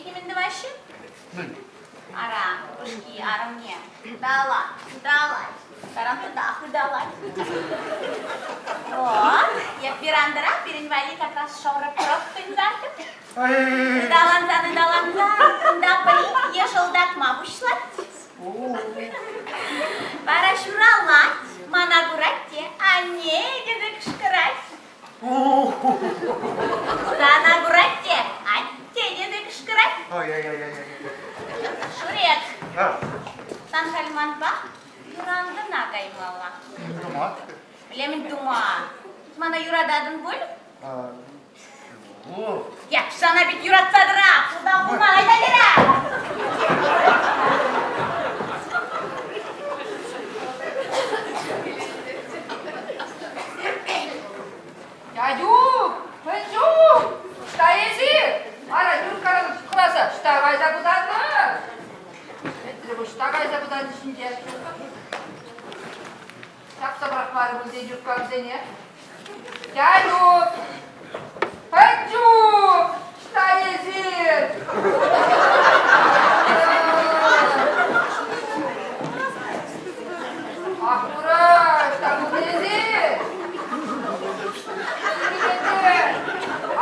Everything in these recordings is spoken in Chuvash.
чухне мӗн тӑваҫҫӗ? Ара, упӑшки арӑмне ыталать, ыталать, тарантутах ыталать. Вот, эп верандӑра пирӗн валли как раз шӑрӑх тӑнсартӑм. Ыталансан-ыталансан кунта пӗри йӑшӑлтатма пуҫлать. Вара ҫуралать, мана курать те анне тесе кӑшкӑрать. Сана курать те атте тесе кӑшкӑрать. Шурек, сан халь манпа верандӑна каймалла. Тума? Лемӗн тума. Мана юрататӑн пуль? Эп сана пит юратса тӑрап, унтан пулма айта лера! Дядюк, Пӗнчук, ӑҫта эсир? Ара, Юрккаран хӑраса ӑҫта кайса пытаннӑ? Ӑҫта кайса пытаннӑ ҫинче? Ҫапса пӑрахмарӗ пуль те Юрккансене. Дядюк! Пӗнчук! Ӑҫта эсир? Ах, ура! Ӑҫта пулнӑ эсир?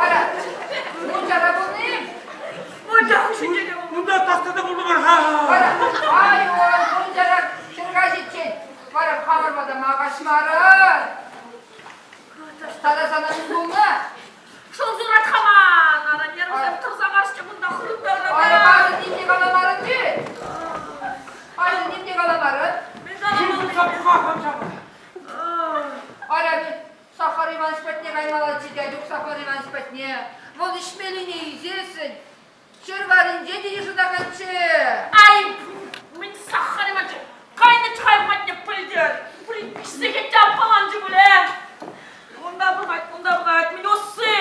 Ара, мунчара пулни? Унта таҫта та пултӑмӑр-ха. Ара, ай-ой, мунчара ҫӗр каҫиччен Вара хамӑр патӑма каҫмарӑр. Тата сана мӗн пулнӑ? Шӑл суратха ман, ара нервсем тӑрса каҫчӗ кунта хырӑнтарнӑ. Ара, пасӑр ним те каламарӑн ти. Пасӑр ним те каламарӑн. Ара, Сахар Иванович патне каймаллаччӗ, дядюк Сахар Иванович патне. Вӑл ӗҫмеллине илсессӗн Ҫӗр варринче те йышӑнаканччӗ. Ай, мӗн Сахар Иванович кайнӑччӗ патне пӗлтӗр. Пулин пиҫсе те аппаланчӗ пулӗ. Унта пӑхать, кунта пӑхать, мӗн усси?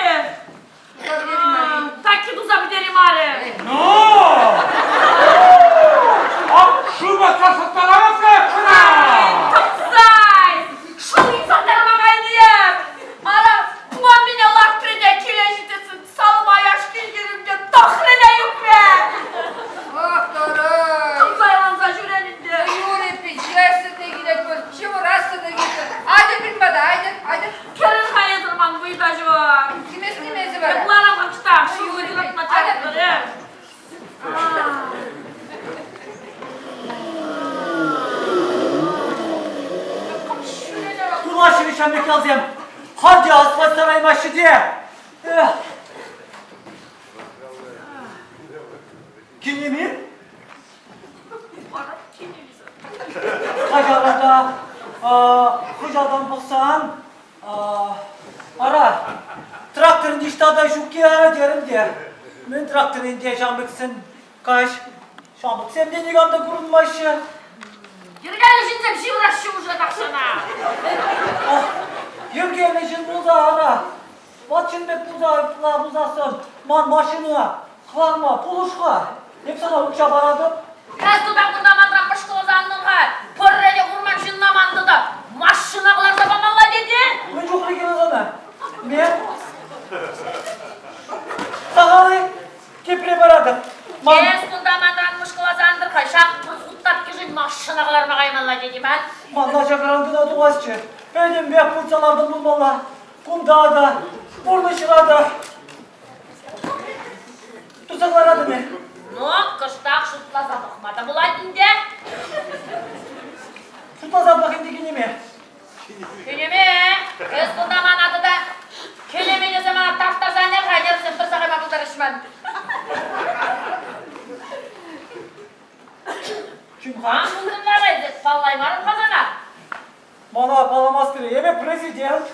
Такки туса пӗтереймарӗ. Ну! Ак шыва сасӑттарамас-ха кӑна! Тӑпсай! Шыв юсаттарма кайнӑ Ара, мамине лартрӗ те киле ҫитесен Салма яшкилтерӗм те тӑхрӗ ӳкрӗ. Ах, тӑрӑй! Тӑмсайланса ҫӳрен ӗнтӗ. Юрӗ, пичесӗ те килет пуль, ҫывӑрасса та килет. Атьӑр пирӗн пата, атьӑр, атьӑр. Кӗрӗр-ха эсӗр ман вӑйта ҫук. Кӗместӗм эсӗ вара. Ларам-ха кӑштах, шыв юратма чарӑнтӑр, э? Курмаҫҫӗ ҫамрӑк ялсем. Халь те асфальт сараймаҫҫӗ те. Кинеми? Каҫарӑр та, хыҫалтан пӑхсан, ара, трактор ниҫта та ҫукки ара терӗм те. Мӗн тракторӗнче ҫамрӑксем каҫ, ҫамрӑксем те никам та курӑнмаҫҫӗ. Йӗркеллӗ ҫынсем ҫывӑраҫҫӗ уже тахҫанах. Йӗркеллӗ ҫын пулса ара, Ват ҫын пек пулса ытла пулсассӑн ман машина хӑварма пулӑш-ха. Эп сана укҫа паратӑп. Эс тата кунта манран мӑшкӑласа антӑн-ха. Пӗрре те курман ҫынна ман тата машина кӑларса памалла тетӗн? Мӗн чухлӗ кирлӗ сана? Ме? Сахал-и? Тепре паратӑп. Ман... Эс кунта манран мӑшкӑласа антӑр-ха. Ҫак пӗр хут таткишӗн машина кӑларма каймалла тетӗп, а? Ман начарран кӑна тухасчӗ. Пӗтӗмпех путса лартӑн пулмалла. Кунта та, пурнӑҫра та. Туса ларатӑн-и? Ну, кӑштах шутласа пӑхма та пулать ӗнтӗ. Шутласа пӑх ӗнтӗ кинеме. Кинеме, эс кунта мана тата кинеме тесе мана таптаса ан-ха, йӗрсем тӑрса кайма пултарӗҫ ман. Чим-ха. Кам пултӑн вара эсӗ? Паллаймарӑм-ха сана. Мана палламастӑр, эпӗ президент.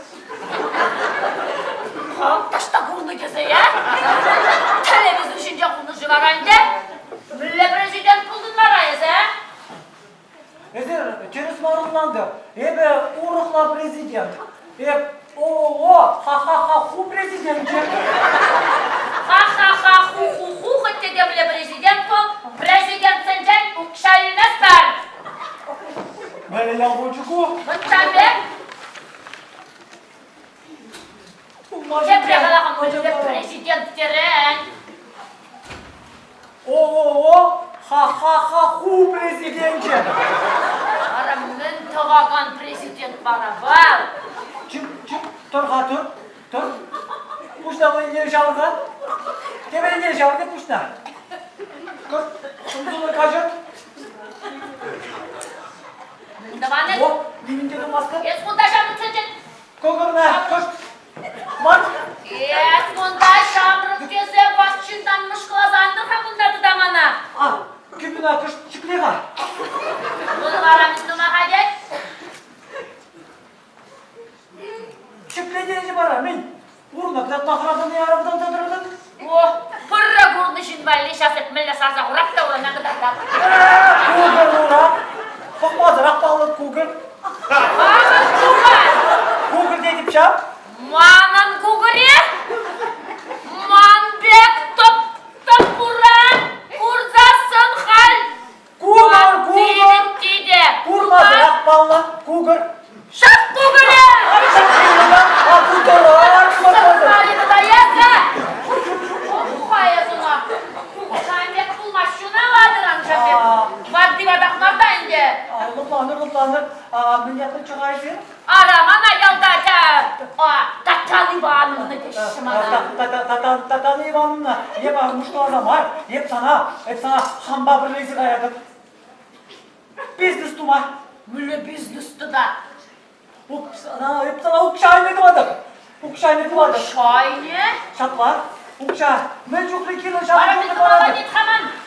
Хам таҫта курнӑ тесе, э? Телевизор ҫинче курнӑ-ши вара ӗнтӗ? Мӗнле президент пултӑн вара эсӗ, э? Эсир тӗрӗс мар ӑнлантӑр. Эпӗ урӑхла президент. Эп ООО ха-ха-ха-ху президенчӗ. Ха-ха-ха-ху-ху-ху хӑть те темле президент пул, президентсенчен укҫа илместпӗр. Мӗнле ял пулчӗ ку? Вӑтампе. Тепре калакан мӗнле президент терӗн? ООО ха-ха-ха-ху президенчӗ. Ара, мӗн тӑвакан президент вара вӑл? Чим, чим, тӑр-ха, тӑр, тӑр. Пуҫна вӑйне ҫавӑр-ха. Тепӗр ҫавӑр пуҫна. Кӑшт сумсуллӑ каҫӑр. Мӗн тӑван эс? О, нимӗн те тумастӑн. Эс кунта ҫамрӑксенчен Кӑкӑрна кӑшт мат. Эс кунта ҫамрӑк тесе ват ҫынтан мӑшкӑласа ан тӑр-ха кунта тыта мана. А, кӗпӳна кӑшт ҫӗкле-ха. Вӑл вара мӗн тума хатӗр? Ҫӗклентерчӗ вара, мӗн? Урнӑ кӑтартма хӑратӑн-и арӑмтан тӑтӑрӑтӑн? О, пырра курнӑ ҫын валли ҫав мӗнле сарса хурап та урана кӑтартап. Кукӑр ура. Пӑхмасӑрах паллӑ кукӑр. Манӑн кукӑр! Кукӑр тетӗп ҫав. Манӑн кукӑре? Ман пек тӑп-тӑп ура курсассӑн халь Кукӑр, кукӑр! Тите! Курмасӑрах паллӑ, кукӑр. Ҫак кукӑре! А кукӑрах Сӑрсарӗ тата эсӗ! Ха эс ӑна! Сан пек пулмасть чуна ватӑран ҫав пек. Ватти ватах мар та ӗнтӗ. Лӑпланӑр, лӑпланӑр. Мӗн ятлӑ чӑхайсем? Ара, мана ялта Татьяна Ивановна теҫҫӗ мана. Татьяна Ивановна, эп мушкаласа мар, эп сана, эп сана хампа пӗрле каятӑп. Бизнес тума. Мӗнле бизнес тата? Эп сана укҫа илме тӑватӑп. Укҫа илме тӑватӑп. Укҫа илме? Ҫапла. Укҫа. Мӗн чухлӗ кирлӗ ҫавӑн чухлӗ паратӑп.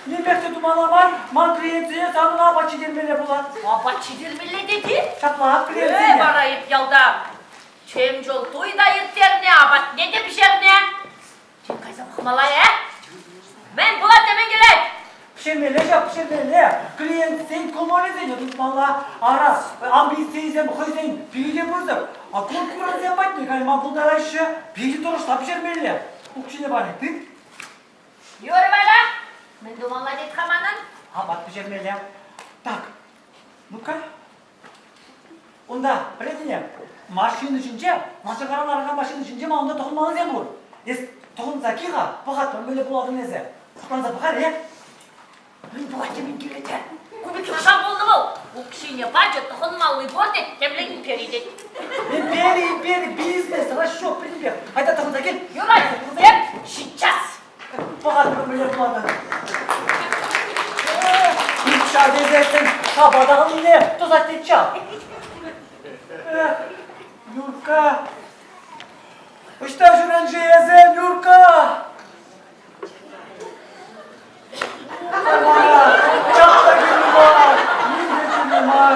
Нимех те тумалла мар, ман клиентсене санӑн апат ҫитермелле пулать. Апат ҫитермелле тет-и? Ҫапла, клиентсене. Э, вара эп ялта чем жол туй та ирттернӗ, апатне те пӗҫернӗ. Тен кайса пӑхмалла, э? Мӗн пулать те мӗн килет? Пӗҫермелле ҫав, пӗҫермелле. Клиентсен кӑмӑлӗсене тытмалла. Ара, амбицийӗсем хӑйсен питӗ пысӑк. А конкурентсем патне кайма пултараҫҫӗ. Питӗ тӑрӑшса пӗҫермелле. Укҫине пани тыт. Юрӗ вара. Мӗн тумалла тет-ха манӑн? Апат пӗҫермелле. Так, ну-ка. Унта, пӗлетӗн-и, машина ҫинче, машинара ларакан машина ҫинче ман унта тӑхӑнмаллисем пур. Эс тӑхӑнса кил-ха, пӑхатпӑр мӗнле пулатӑн эсӗ. Хӑтланса пӑхар-и? Мӗн пулать те мӗн килет те? Ку пек лаша пулнӑ вӑл. Укҫине пачӗ, тӑхӑнмалли пур тет, темле импери тет. Импери, импери, бизнес, расчет пӗтӗмпех. Айта тӑхӑнса кил. Юрать, эп сейчас. Пӑхатпӑр мӗнле пулатӑн. Укҫа тесессӗн шапа тӑхӑннине тӑсать тет ҫав. Нюрка, ӑҫта ҫӳрен-ши эсӗ, Нюрка? Чапта кирлӗ мар, ним те кирлӗ мар.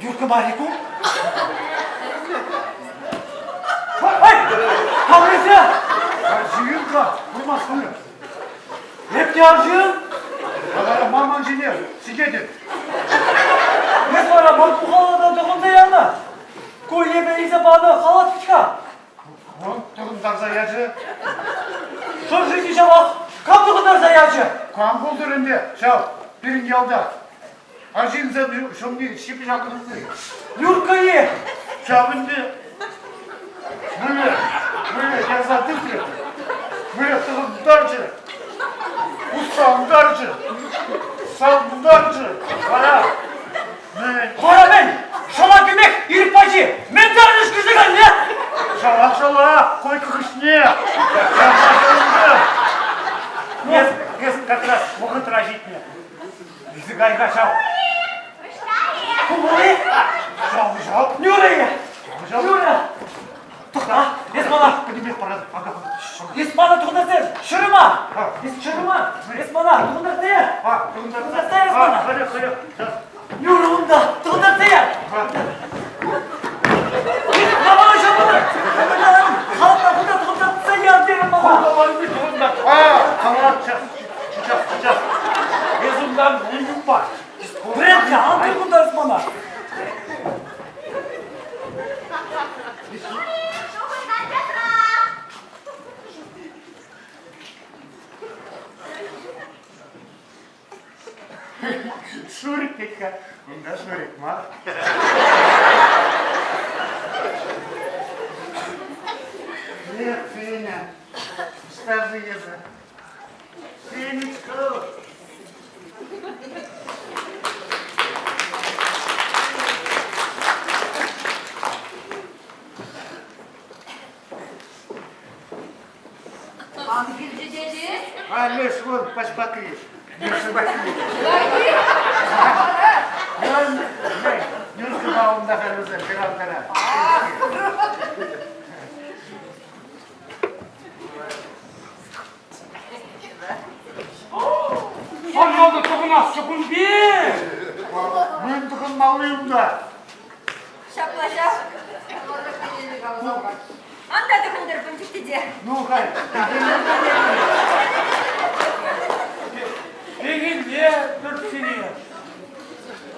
Юрка мар-и ку? Ай! Камресе! Арҫын-ха, курмастӑн. Эп те арҫын. Вара ман ман ҫине сикетӗн. Эс вара ман кухалата тӑхӑнса янӑ. Ку эпӗ илсе панӑ халат вӗт-ха. Вӑл тӑхӑнтарса ячӗ. Шӑрши ҫавах кам тӑхӑнтарса ячӗ? Кам пултӑр ӗнтӗ ҫав пирӗн ялта? Арҫынсем ҫумне ҫип ҫакӑнни. Юркка-и? Ҫав ӗнтӗ. Мӗнле? Мӗнле ярса тытрӗ? Мӗнле тӑхӑнтарчӗ? Усрантарчӗ? Савӑнтарчӗ? Вара Мӗн? Вара мӗн? Шала кӗмех ирӗк пачи. Мӗн тарӑнӑш кӗрсе кайнӑ? Шала шала, койка хыҫне. Эс, эс как раз вӑхӑтра ҫитнӗ. Илсе кай-ха ҫав. Кумали? Ҫав, ҫав. Нюра! Нюра! Тӑхта, эс мана. Пӗтӗмпех паратӑп. Ага. Эс мана тухӑнтарсер, ҫырма! Эс ҫырма! Эс мана тухӑнтарсер! Тухӑнтарсер эс мана! Халех, халех, сейчас. Юрӑ унта, тухӑнтарсер! Мана ҫапӑнӑр! Халӑхна кунта тухӑнтарса яр терӗм мана! Халат, сейчас, сейчас, сейчас. Эс унтан не юпа. Вӗрентсе ан кӗр кунта эс мана! Шурик тет-ха. Унта Шурик мар. Эх, Феня. Ӑҫта-ши эсӗ? Фенечка! Кам килчӗ тете? А, леш вон, паҫпакри. Лешӗ патне. Нюрка унта халӗсем хӗрарӑмтара. Сонмалды тӑхӑнасчӗ кунти. Мӗн тӑхӑнмалли унта? Ҫапла ҫав. Ан та тӑхӑнтӑр пӑнчӑк тете. Ну, халь. Пехилле пӳртсене.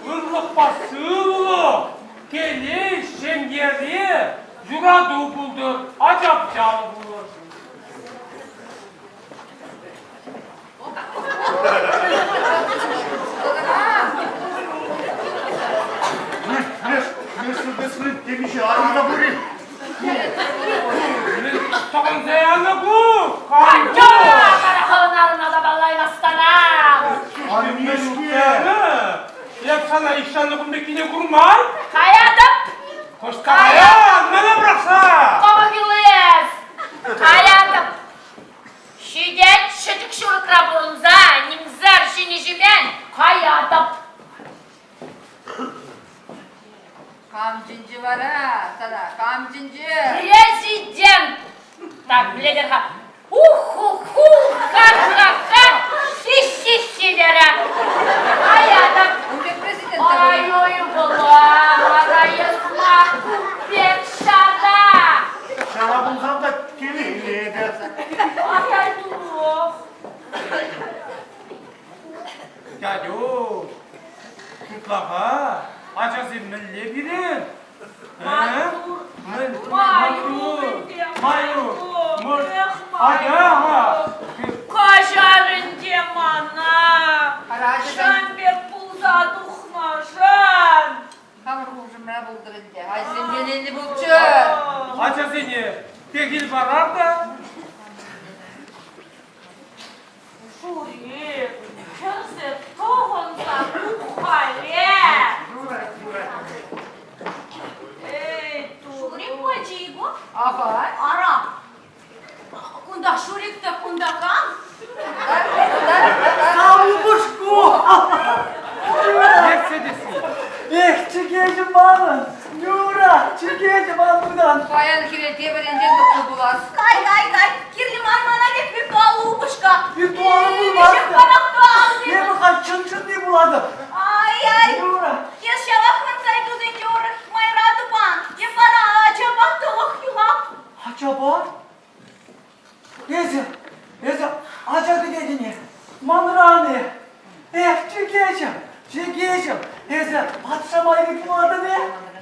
Ырлӑхпа сывлӑх, телей ҫемьере юрату пултӑр, ача-пӑчаллӑ пулӑр. Темиҫе арӑм та пур-и? Тӑхӑнса янӑ ку! Эп сана ишаннӑ кун пеккине курман. Каятӑп! Кӑшт каян, мӗне пӑрахса? Кӑмӑл Каятӑп! Ҫитет ҫӗтӗк ҫурӑкра пурӑнса, нимсӗр ҫинӗ-ҫимен каятӑп. Кам чӗнчӗ вара сана? Кам чӗнчӗ? Президент! Так, билетер-ха. Ух-ху-ху, ха-ха-ха, хи-хи-хи терӗ. Каятӑп. Ун пек президент Ай-ой, вӑла, вара эс мар пек ҫата. Ҫара пулсан та телейлӗ эпӗ. Ай-ай, турӑх. Дядю, шутлаха, ачасем мӗнле пирӗн? Маттур. Маттур. Маюр. Ача-ха. Каҫар ӗнтӗ мана. Ҫан пек пулса тухмашӑн. Хамӑр хушӑмра пултӑр ӗнтӗ. Айсем телейлӗ пулччӑр. Ачасене пехил парар та. Шурик, кӗрсе тӑхӑнса тухале. Эй, Шурик пулчӗ-и ку? Ага. Ара, кунта Шурик та кунта кам? Сав упӑшку! Эх, чӗкеҫӗм манӑн! Нюра, чӗкеҫӗм ман унтан! Паян хӗвел тепӗр енчен тухнӑ пулас. Кай, кай, кай, кирлӗ мар мана пек виртуаллӑ упӑшка. Виртуаллӑ пулмастӑп. Эпӗ халь чӑн-чӑнни пулатӑп. Ай-ай, Нюра. эс ҫавах мӑнсай тусенче урӑх майра тупан. Е вара ачапа тӑлӑх юлап. Ачапа? Эсӗ, эсӗ ача кӗтетӗн-и? Манран-и? Эх, чӗкеҫӗм, чӗкеҫӗм, эсӗ патша майри пулатӑн-и?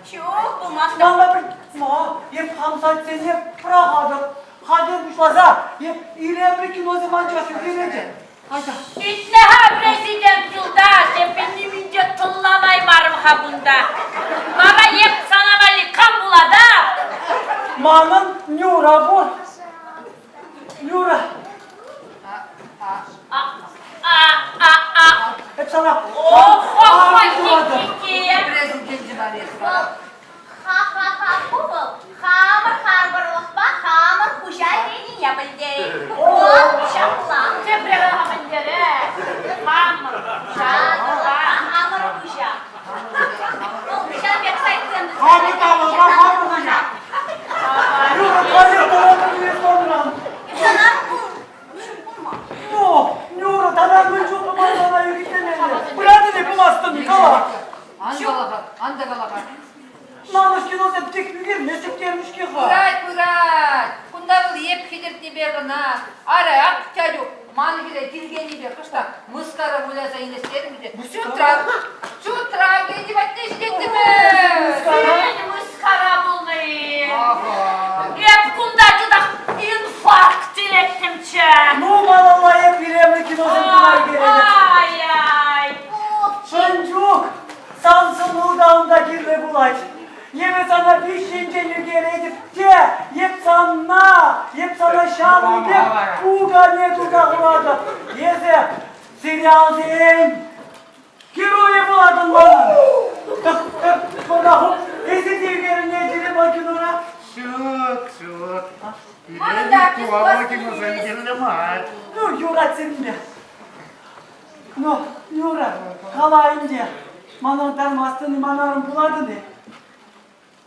Ҫук, пулмастӑп. Мана пӗр ма, эп хам сайтсене пӑрахатӑп. Хатӗр пуҫласа эп илемлӗ киносем анчах ӳкеретӗп. Айта. Итле-ха, президент юлташ, эпӗ нимӗн те тӑнланаймарӑм-ха кунта. Вара эп сана валли кам пулатап? Манӑн Нюра пур. Нюра. А, а, а, а. Эп сана Президент мар Ха-ха-ха, ку вӑл хамӑр харпӑрлӑхпа хамӑр хуҫа тенине пӗлтерет. Вӑл ҫапла. Тепре пӗлтерет. Хамӑр. Ҫапла, хамӑр хуҫа. Вӑл ҫав пек сайтсем Хамӑр тавӑлпа хамӑр хуҫа. Юра, каллех тӑватӑн манран. Сана ҫук пулма. Ну, Нюра, тата мӗн чухлӗ мана ӳкӗтлемелле? Пыратӑн-и, пымастӑн-и, кала. Ан кала-ха, ан та кала-ха. Манӑш киносем тек ӳкерместӗп терӗм-ҫке-ха. Пырать, пырать. Кунта вӑл еп хӗтӗртнипе кӑна. Ара, ак, Тялюк, ман хӗре тиркенипе кӑштах мыскара выляса илес терӗм те. Чутра, чутра килти патне ҫитеттӗмӗр. Сирӗн мыскара пулнӑ-и? Ага. Эп кунта чутах инфаркт илеттӗмччӗ. Ну, малалла эп илемлӗ киносем кӑна ӳкеретӗп. Ай-ай. Шӑнчук, сан сӑну та унта кирлӗ пулать. Эпӗ сана виҫ енчен ӳкеретӗп те, эп сана, эп сана ҫавӑн пек ку Пурне туса хуратӑп. Эсӗ сериалсен геройӗ пулатӑн манӑн. Тӑх, пӑраху, эсӗ те ӳкерӗнне тирӗ кинора. Ҫук, ҫук. Манӑн Пире та артист Микула пулас киносем килмест. кирлӗ мар. Ну, юрать сирӗнпе. Ну, Юра, кала ӗнтӗ. Мана тармастӑн-и, манарӑм пулатӑн-и?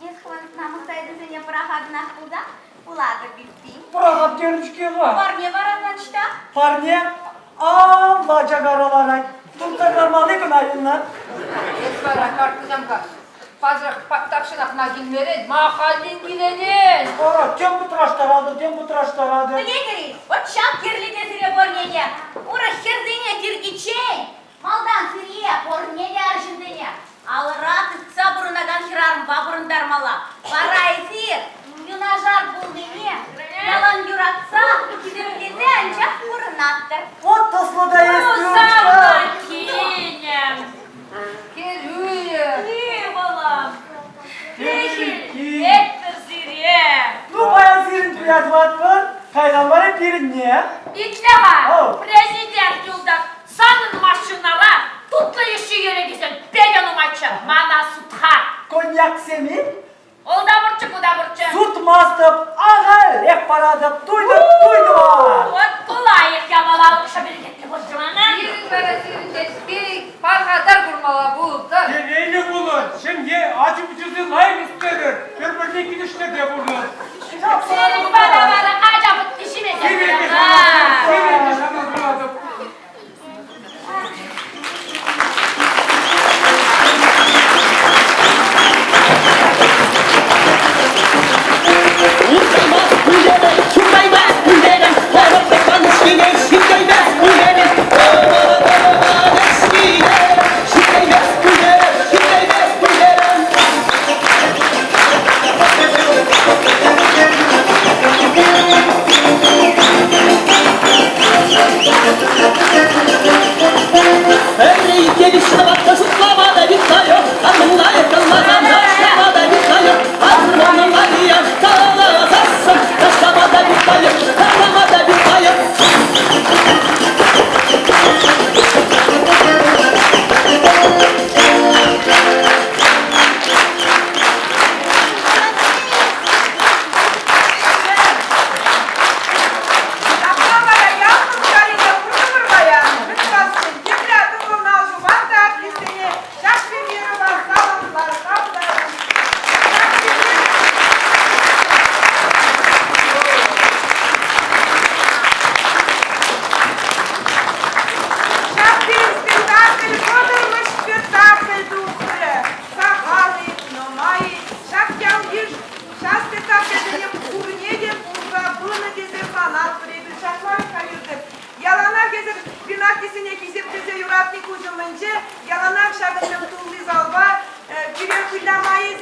Эс хӑвӑн намӑс-тайтӑсене пӑрахатӑнах пулсан, пулатӑп эппин. Пӑрахап терӗн-ҫке-ха. Парне вара сан ӑҫта? Парне алла чакара ларать. Туртса кӑлармалли кӑна юлнӑ. Эс вара карттусамка пасрах тахҫанах ма килмерӗн, ма хальлӗн киленен? Ара, тем пӑтраштаратӑр, тем пӑтраштаратӑр. Пӗлетӗр-и, вӑт ҫак кирлӗ те сире парнене. Урӑх хӗрсене тиркиччен малтан сире парне те арҫынсене алӑра тытса пурӑнакан хӗрарӑмпа пурӑнтармалла. Вара эсир юнашар пулнине ялан юратса, хисеплесе анчах пурӑнаттӑр. Вот тӑслӑ та эс, Савна кинӗм. Хӗрӳ. Ывӑлӑм. Пехиллетпӗр сире. Ну, паян сирӗн туя тӑватпӑр, кайран вара пирӗнне. Итле-ха, Ау. президент юлташ, санӑн машинӑра тутлӑ йышши йӗрекесем питӗ нумайччӗ. Мана сутха. Коньяксем-и? Ол та пурччӗ, ку та пурччӗ. Сутмастӑп, ахалех паратӑп, туйтӑп, туйтӑм! Вот ку лайӑх япала укҫа перекетлӗ пулчӗ мана. Пирӗн вара сирӗнтен пит пархатар курмалла пултӑр. Телейлӗ пулӑр, ҫемье ачи-пӑчисем лайӑх ӳстерӗр, пӗр-пӗрне килӗштерсе пурӑнӑр. Сирӗн пата вара ача пӑтти ҫиме те Сире те сире те шанас пулатӑп. Ҫапла вара ял хыпарӗпе пуртӑмӑр паян. Мӗн тепре тӑвӑлнал ҫуман та артистсене ҫак премьерӑпа саламласа Ҫак пирӗн спектакль вӑтӑрмӗш спектакль тухрӗ. Сахал-и, нумай-и, ҫак ял-йыш Ҫав спектакльсене пурне те курса пынӑ тесе шанатпӑр эпир ҫаплах-ха Юсеп. Яланах эсир пенальтисене хисеплесе юратни куҫ умӗнче, яланах ҫакӑн пек тулли залпа пире выляма эсир.